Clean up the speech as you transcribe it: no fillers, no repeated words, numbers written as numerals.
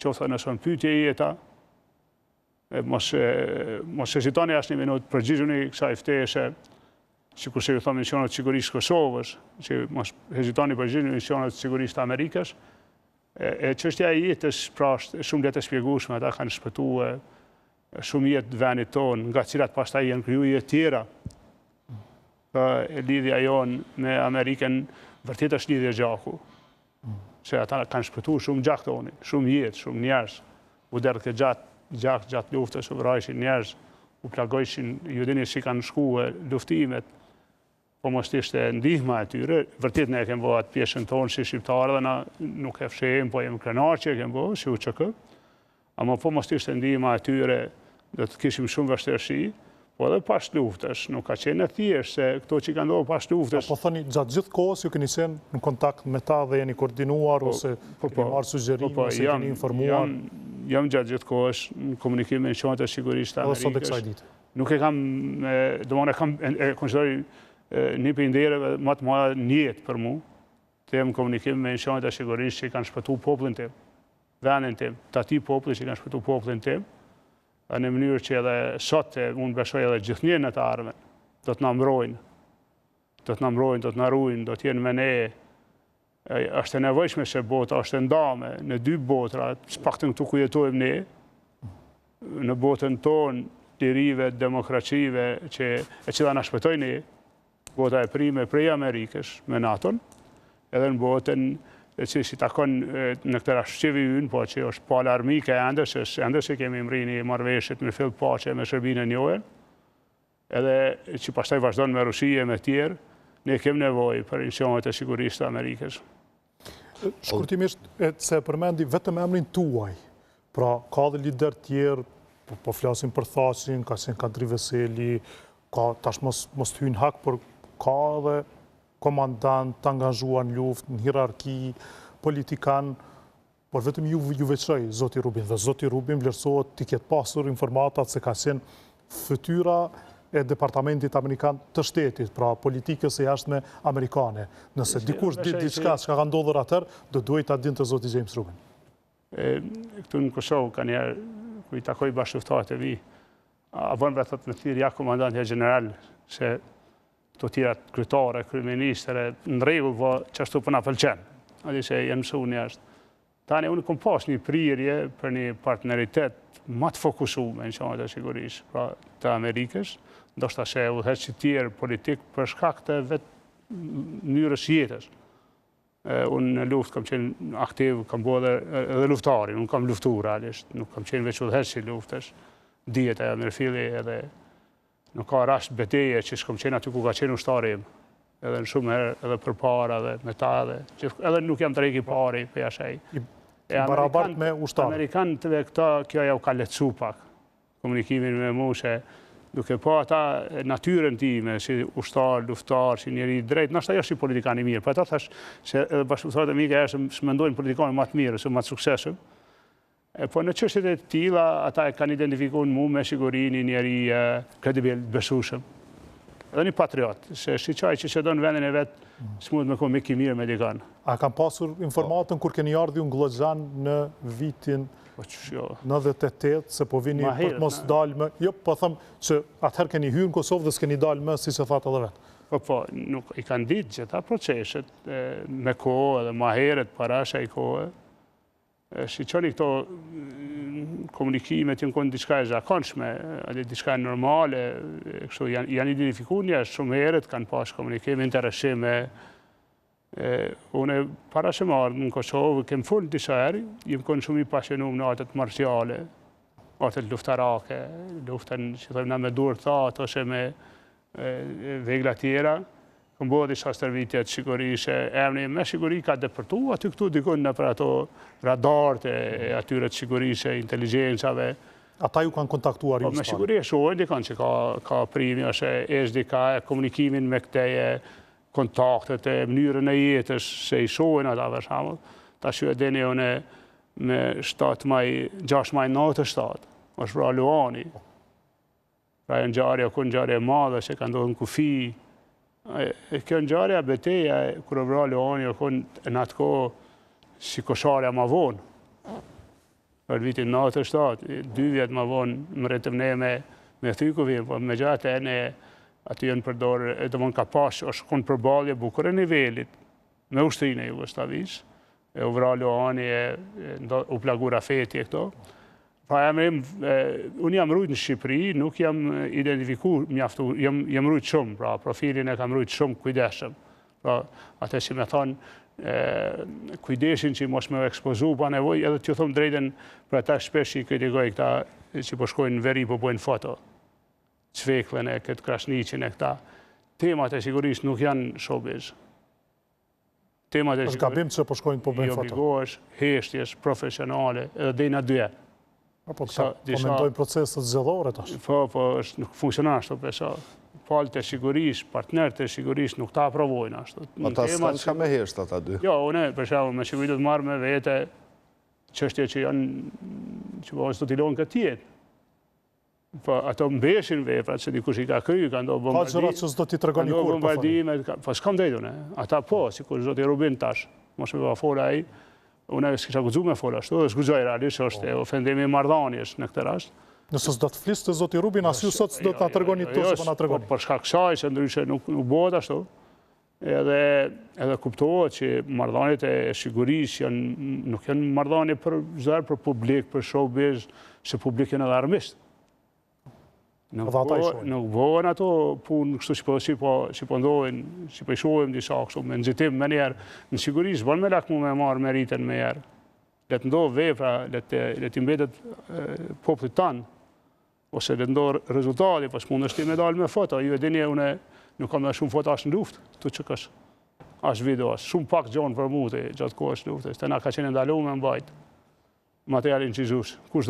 Qoftë nëse në pyetje jeta, mos, mos hezitoni asnjë minutë, përgjigjuni kësaj ftese, sikurse ju thomë institucionet të sigurisë së Kosovës, që mos hezitoni përgjigjuni institucionet të sigurisë të Amerikës, e çështja e jetës, pra është shumë lehtë e shpjegueshme, ata kanë shpëtue shumë jetë vendit tonë, nga cilat pastaj janë kriju jetë tjera. Pra, lidhja jonë me Amerikën vërtet është lidhje gjaku. Se ata kanë shpëtu shumë gjak tonin, shumë jetë, shumë njerëz. U derdhke gjak, gjak gjatë luftës, u vrajshin njerëz, u plagojshin, ju dini si kanë shkue luftimet, po mos të ishte ndihma e tyre, vërtet ne e kemi bo atë pjesën tonë si shqiptarë dhe na nuk e fshehim, po jemi krenar që e kemi bo, si UÇK, ama po mos të ishte ndihma e tyre, do të kishim shumë vështirësi, po edhe pas luftës, nuk ka qenë e thjeshtë se këto që kanë ndodhur pas luftës. Po thoni, gjatë gjithë kohës ju keni qenë në kontakt me ta dhe jeni koordinuar po, ose po, keni po, marrë sugjerime po, ose jeni informuar? Jam, jam gjatë gjithë kohës në komunikim me institucionet e sigurisë të Amerikës. Edhe sot e kësaj dite. Nuk e kam, domethënë e kam, e konsideroj një prej ndereve më të mëdha në jetë për mu, të jem në komunikim me institucionet e sigurisë që kanë shpëtu popullin tim, vendin tim, të atij populli që kanë shpëtu popullin tim, dhe në mënyrë që edhe sot, e unë besoj edhe gjithnjë në të ardhmen, do të na mbrojnë, do të na mbrojnë, do të na rujnë, do të jenë me ne, është e nevojshme se bota është e ndame në dy botra, të paktën këtu ku jetojmë ne, në botën tonë, lirive, demokracive, që e cila na shpëtoi ne, bota e prime prej Amerikës me NATO-n, edhe në botën e që s'i takon në këtë rast shqivi ynë, po që është pala armike ende, se ende s'e kemi mrri një marrëveshje me fill paqe me Serbinë e njohur, edhe që pastaj vazhdon me Rusi e me tjerë, ne kem nevojë për institucionet e sigurisë të Amerikës. Shkurtimisht, se e përmendi vetëm emrin tuaj, pra ka dhe lider tjerë, po, po flasim për Thaçin, ka qenë Kadri Veseli, ka tash mos, mos të hyj në hak, por ka edhe komandant të angazhuar në luftë, në hierarki, politikan, Por vetëm ju ju veçoi zoti Rubin dhe zoti Rubin vlerësohet t'i ketë pasur informatat se ka qenë fytyra e Departamentit Amerikan të Shtetit, pra politikës së jashtme amerikane. Nëse dikush di diçka çka ka ndodhur atëherë, do duhej ta dinte zoti James Rubin. Këtu në Kosovë kanjëherë kur i takoj bashkëluftëtarët e mi, a bën bre thotë me thirrë ja komandant ja gjeneral se Këto tjerat kryetare, kryeministre, në rregull, po qashtu po na pëlqen. A di se janë mësu njerëzit. Tani, unë kom pas një prirje për një partneritet ma të fokusu me institucionet e sigurisë, pra të Amerikës, ndoshta se udhëheqësit tjerë politik për shkak të vetë mënyrës jetës. Unë në luftë kam qenë aktiv, kam bo edhe, edhe luftarin, unë kam luftu realisht, nuk kam qenë veç udhëheqës i luftës, dihet ajo mirëfilli edhe nuk ka rast beteje që s'kam qenë aty ku ka qenë ushtari im, edhe në shumë herë edhe përpara edhe me ta edhe, gjithë, edhe nuk jam tërhek i pari për jashaj. I, barabart me ushtarë. Amerikanëve këta, kjo jau ka lehtësu pak. komunikimin me mu se duke pa ata natyrën time si ushtar, luftar, si njeri i drejtë, ndoshta jo si politikan i mirë, po ata thash se edhe bashkëluftëtarët e mi ka herë s'mendojnë politikanin më të mirë ose më të suksesshëm. E po në çështjet e tilla ata e kanë identifikuar mu me siguri një njeri kredibil, të besueshëm. Edhe një patriot, se si qaj që s'e don vendin e vet, s'mundet me kon mik i mirë me dikon. A kanë pasur informatën kur keni ardhur ju në Gllogjan në vitin Po qysh jo. 98, se po vini për të mos dalë më. Jo, po them që atëherë keni hyrë në Kosovë dhe s'keni dalë më, siç e thatë edhe vetë. Po, po, nuk i kanë ditë gjitha proceset me kohë edhe ma herët para asaj kohe. Shiqoni këto komunikimet janë konë diçka e zakonshme, edhe diçka normale, kështu janë, janë identifiku njerëz shumë herët, kanë pas komunikim, interesim e Unë para se me ardhë në Kosovë, kem folë disa herë, jem konë shumë i pasionum në artet marciale, artet luftarake, luftën, që thojmë na me duar thatë, ose me vegla tjera. Kom bo disa stërvitje të sigurisë, emni me siguri ka depërtu, aty këtu dikun nëpër ato radarët e atyre të sigurisë, inteligjencave. Ata ju kanë kontaktuar ju po, Me siguri e shohin dikon që ka, ka primje, ose e dika e komunikimin me këteje, kontaktet e mënyrën e jetës, se i shohin ata për shembull. Tash ju e dini unë me 7 maj, 6 maj 97, është vra Luani. Pra e ngjarja, ku ngjarje e madhe, se ka ndodhur në kufi. E, kjo ngjarja, beteja, kur u vra Luani, u kon në atë kohë si Kosharja ma vonë. Për vitin 97, dy vjet më vonë mrritëm ne me me thy kufirin, po megjithatë ne aty janë përdorë, domethënë ka pas, është konë përballje bukur e nivelit me ushtrinë e Jugosllavisë, e u vra Luani, e, e, u plagu Rafeti e këto. Pra jam, unë jam rujt në Shqipëri, nuk jam identifiku mjaftu, jam, jam rujt shumë, pra profilin e kam rujt shumë kujdeshëm. Pra, atë si me thonë, kujdesin që mos me u ekspozu pa nevojë, edhe t'ju them drejtën, për ata shpesh i kritikoj këta që po shkojnë në veri po bojnë foto, Cveklën e këtë Krasniqin e këta. Temat e sigurisë nuk janë showbiz. Temat e sigurisë... Është gabim që po shkojnë po bëjnë foto. I obligohesh heshtjes profesionale edhe deri në dyja. Po, po, këta po mendojnë proceset zgjedhore tash. Po, po, është, nuk funksionon ashtu, besa. Palët e sigurisë, partnerët e sigurisë nuk ta aprovojnë ashtu. Ata s'kanë çka me hesht ata dy. Jo, unë, për shembull, me siguri do të marr me vete çështje që janë, që po, s'do t'i lonë këtë jetë. Po, ato mbeshin veprat që dikush i ka kry, ka ndodhë bombardime. Ka gjëra që s'do t'i tregoni kurrë, po bombardime, po s'kam drejtë unë, ata po, sikur zoti Rubin tash, mos me pa folë ai, unë s'kisha guxu me folë ashtu, dhe s'guxoj realisht, është po. ofendimi i marrëdhanies në këtë rast. Nëse s'do të fliste zoti Rubin, as ju sot s'do të na tregoni këto që po na tregoni. Po, për shkak kësaj, se ndryshe nuk, nuk bëhet ashtu, edhe, edhe kuptohet që marrëdhaniet e sigurisë janë, nuk janë marrëdhanie për zërë, për publik, për showbiz, se publik janë edhe armiqtë. Nuk, bo, nuk bëhen ato punë kështu që po, si po, si po ndodhin, si po i shohim disa kështu me nxitim menjëherë. Në siguri s'bën me lakmu me marrë meritën menjëherë. Le të ndodhë vepra, le të, le t'i mbetet popullit tanë, ose le të ndodhë rezultati, po s'mundesh ti me dalë me foto. Ju e dini, unë nuk kam dhe shumë foto as në luftë, të që kështë. As video, as shumë pak gjonë për mu të gjatë kohës luftës, te na ka qenë ndalu me mbajt materialin që Kush do?